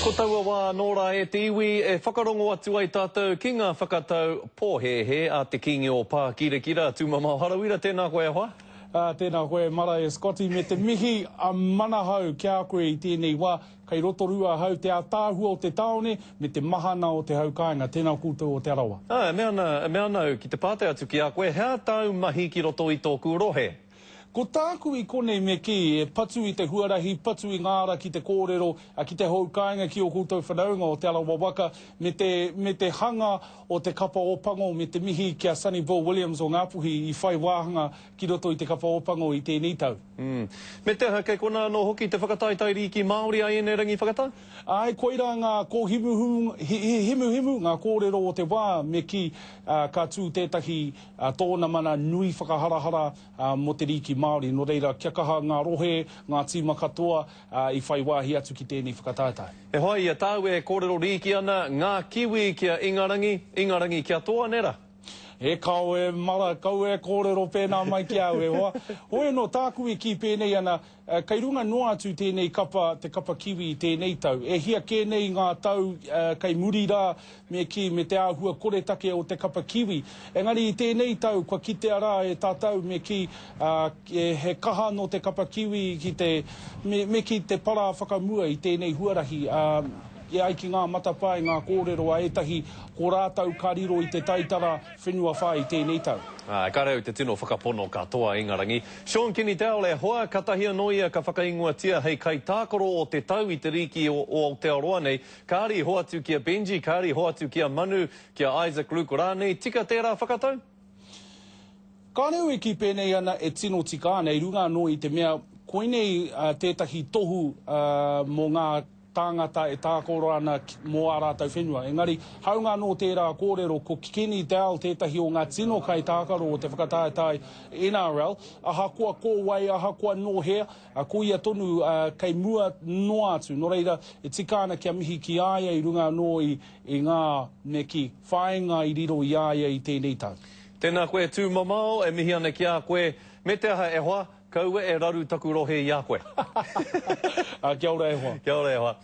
Ko taua wā anō rā e te iwi e whakarongo atu ai tātou ki ngā whakatau pōhēhē a te Kīngi o Pākirakira, Tūmamao Harawira, tēnā koe e hoa. Ā, tēnā koe e mara e Scotty me te mihi a Manahau ki a koe i tēnei wā. Kei Rotorua ahau, te ātaahua o te tāone me te mahana o te hau kāinga. Tēnā koutou o Te Arawa. Ā, e mea ana, e mea ana au ki te pātai atu ki a koe, he aha tāu mahi ki roto i tōku rohe? Ko tāku i konei me kī, e patu i te huarahi, patu i ngā ara ki te kōrero, ki te hou kāinga ki ō koutou whanaunga o Te Arawa waka, me te, me te hanga o te kapa Ōpango me te mihi ki a Sonny Bill Williams o Ngāpuhi i whai wāhanga ki roto i te kapa Ōpango i tēnei tau. Mm. Me te aha, kei konā anō hoki te whakataetae rīki Māori a ēnei rangi whakatā? Āe, koirā ngā kōhimuhimu, himuhimu, ngā kōrero o te wā, me kī, ka tū tētahi tōna mana nui whakaharahara mō te rīki Māori. Nō reira, kia kaha ngā rohe, ngā tīma katoa i whai wāhi atu ki tēnei whakataetae. E hoa ia tāu e kōrero rīki ana, ngā Kiwi ki a Ingarangi, Ingarangi kia toa, nē rā? E kao e mara, kaua e kōrero pēnā mai ki a au e hoa. Hoi anō, tāku e kī pēnei ana, Kei runga noa atu tēnei kapa, te kapa Kiwi i tēnei tau. E hia kē nei ngā tau kei muri rā, me kī, me te āhua koretake o te kapa Kiwi. Engari i tēnei tau, kua kitea rā e tātou, me kī, he kaha nō te kapa Kiwi ki te, me kī, te para whakamua i tēnei huarahi. E ai ki ngā matapae, ngā kōrero a ētahi, ko rātou ka riro i te taitara whenua whā i tēnei tau. Āe, kāre au te tino whakapono ka toa Ingarangi. Shaun Kenny-Dowell e hoa, katahi anō ia ka whakaingoatia hei kaitākaro o te tau i te rīki o Aotearoa nei. Kāre i hoatu ki a Benji, kāre i hoatu ki a Manu, ki a Isaac Luke rānei. Tika tērā whakatau? Kāre au e kī pēnei ana e tino tika ana i runga anō i te mea koinei tētahi tohu mō ngā tāngata e tākaro ana mō ā rātou whenua. Engari, hāunga anō tērā kōrero, ko Kenny Dowell tētahi o ngā tino kaitākaro o te whakataetae NRL, ahakoa ko wai, ahakoa nō hea, ko ia tonu kei mua noa atu. Nō reira, e tika ana kia mihi ki a ia i runga anō i ngā, me kī, whāinga i riro i a ia i tēnei tau. Tēnā koe Tūmamao, e mihi ana ki a koe. Me te aha e hoa, Kaua e raru taku rohe i a koe. Kia ora e hoa. Kia ora e hoa.